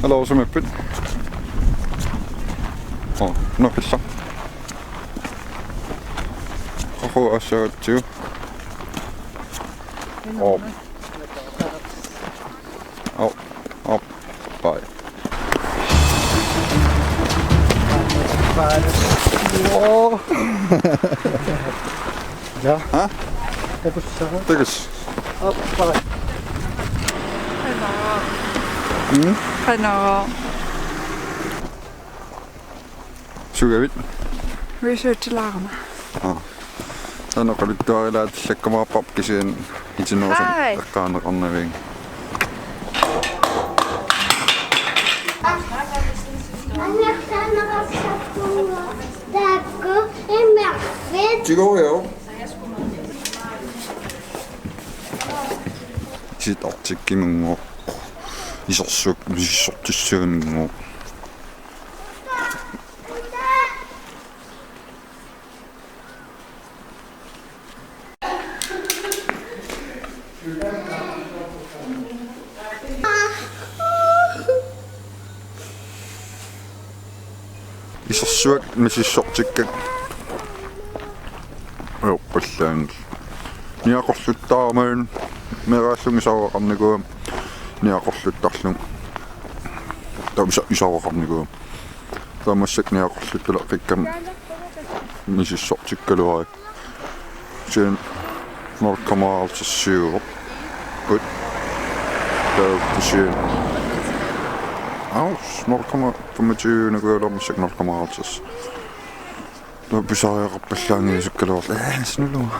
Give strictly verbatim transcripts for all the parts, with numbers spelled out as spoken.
Hello, sumiippit? Oh, no, pissa. Oho, assagattiu. Oh. Oh, oh, bye. Wow. Ja. Ha? Takussara. Takuss. Oppa. Hello. Mm? Hello. Sugavit? Researchilaarama. Aa. Taanna oqaluttuarilaarlakkumaarparput kisianni itinerusumik Hi. Eqqaaneqarnavianngilaq. Taakku imerfit. Tigorio. Sit artikkiminngooq. Isersuak misissortissaminngooq. Isersuak misissortikkakka. Ajorpallaanngilaq. Niaqorluttaarmat meeraallunga isaaqqarnikuugama niaqorluttarlunga. Taava isa-, isaaqqarnikuugama. Taava massakkut niaqorluttaleqqikkama misissortikkaluarput. Kisianni nul komma halvtreds siuerput. Taava kisianni. Aus, nul komma femogtyve-nikuugaluarpoq, massakkut nul komma halvtreds. Taava pisariaqarpallaanngiusukkaluarlunga. Ee, sinulunga.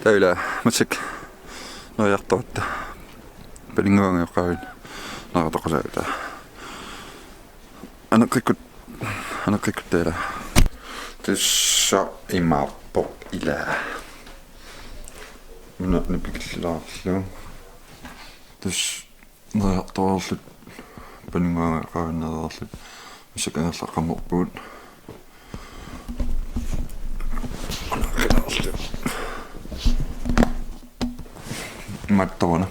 Taava ila, massakkut neriartorutta. Paninnguanngilaq qaavin. Naaratoqasaata. Aneqqikkut, aneqqikkut taava. Tassa imaappoq ila. Una nipikillilaarlugu. Tassa neriartoreerluta paninnguanngilaq qaavin neriarluta. Massakkut angerlarsimappugut. Mattoruna.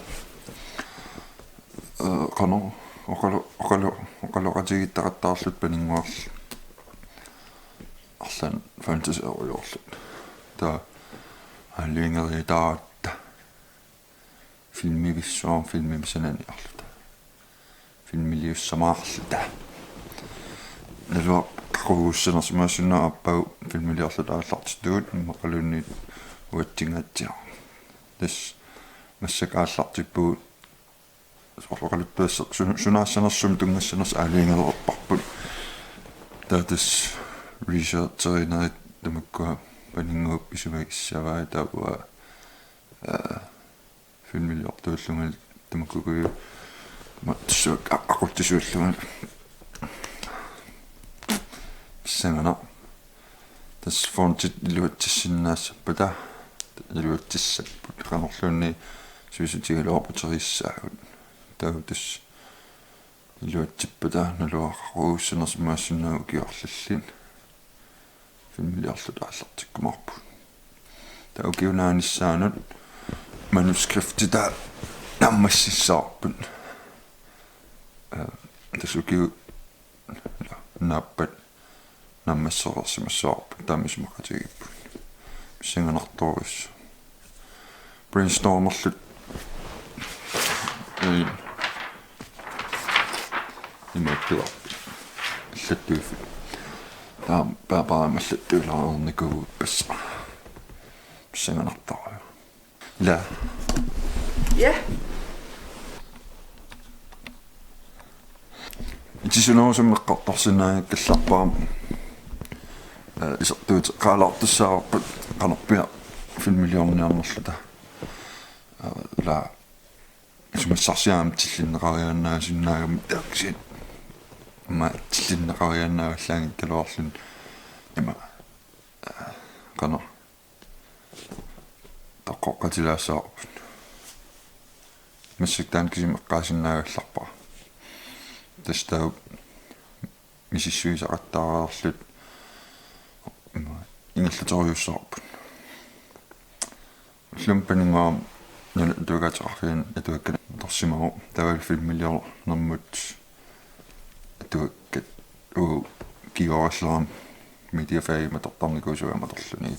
Ee, qanoq, oqalu-, oqalu-, oqaloqatigiittaqattaarluta paninnguarluta. Arlaannik fantasierujoorluta. Taava aalajangereeratta. Filmivissuarmi filmimik sananiarluta. Filmiliussamaarluta. Naluara qaqugussanersimasunga aappaagu filmiliorluta aallartittugut immaqaluunniit uatsingaatsiaq. Tassa massakkut aallartippugut. Soorlu oqaluttuassaq sun-, sunaassanersoq tunngassanersoq aalajangereerparput. Taava tassa researcherinerit tamakkua paninnguapput isumagissavaat taava, aa, filmiliortuullunga tamakkuuku mattussavakka a-, aqutsisuullunga. Pissanganaq. Tassa fontit iluatsissinnaassappata, iluatsissapput qanorluunniit sivisutigigaluarput teriissaagut. Taava tassa iluatsippata naluara qaqugussanersimaassinnaavoq ukiorlillit. Filmiliorluta aallartikkumaarpugut. Taava ukiup naanissaanut manuskripti taava naammassissavarput. Ee, tassa ukiup naappat naammassereersimassavarput, taama isumaqatigiipput. Pissanganartorujussuaq. Brainstormerluta. Ee. Imaattuarput. Allattuiffik. Taava paapaaramik allattuilaareernikuupput. Pissanganartorujussuaq. Ila. Ja. Itisunerusumik eqqartorsinnaanngikkallarpara. Ee, isertuuteqalaartussaavarput qanorpiaq filmiliorniarnerluta. Ee, ila Isumassarsiaq aamma tillinneqariaannaasinnaagami taava kisianni aamma tillinneqariaannaavallaanngikkaluarluni ima, aa, qanoq toqqoqqatilaassavarput. Massakkut taanna kisimi eqqaasinnaagallarpara. Tassa taava misissuisaqattaareerluta ima ingerlaterujussuarput. Ullumi paninnguamik nunap atuagaateqarfiani atuakkanik atorsimavoq, taavalu filmiliornermut atuakkat uagut kingornalerami mediafagimut atortarnikuusuugami atorluni.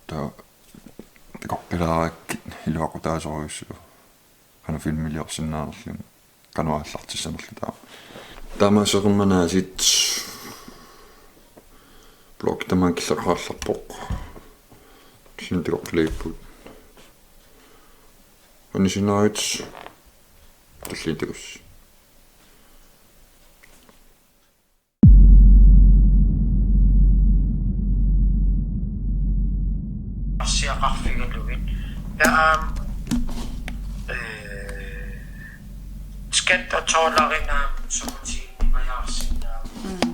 Taava takoqqilaarakkit iluaqutaasorujussuuvoq qanoq filmiliorsinnaanerluni, qanoq aallartissanerluta. Taamaasseqimmanaasit. Bloggi tamaanga killeqarallarpoq. Tulliani takoqqilaarpugut. Qanisinnarit. Tulliani takuss. Arsiaqarfigalugit. Taava, øh, skat og tolderinik aamma sumutigiinnariarsinnaavat.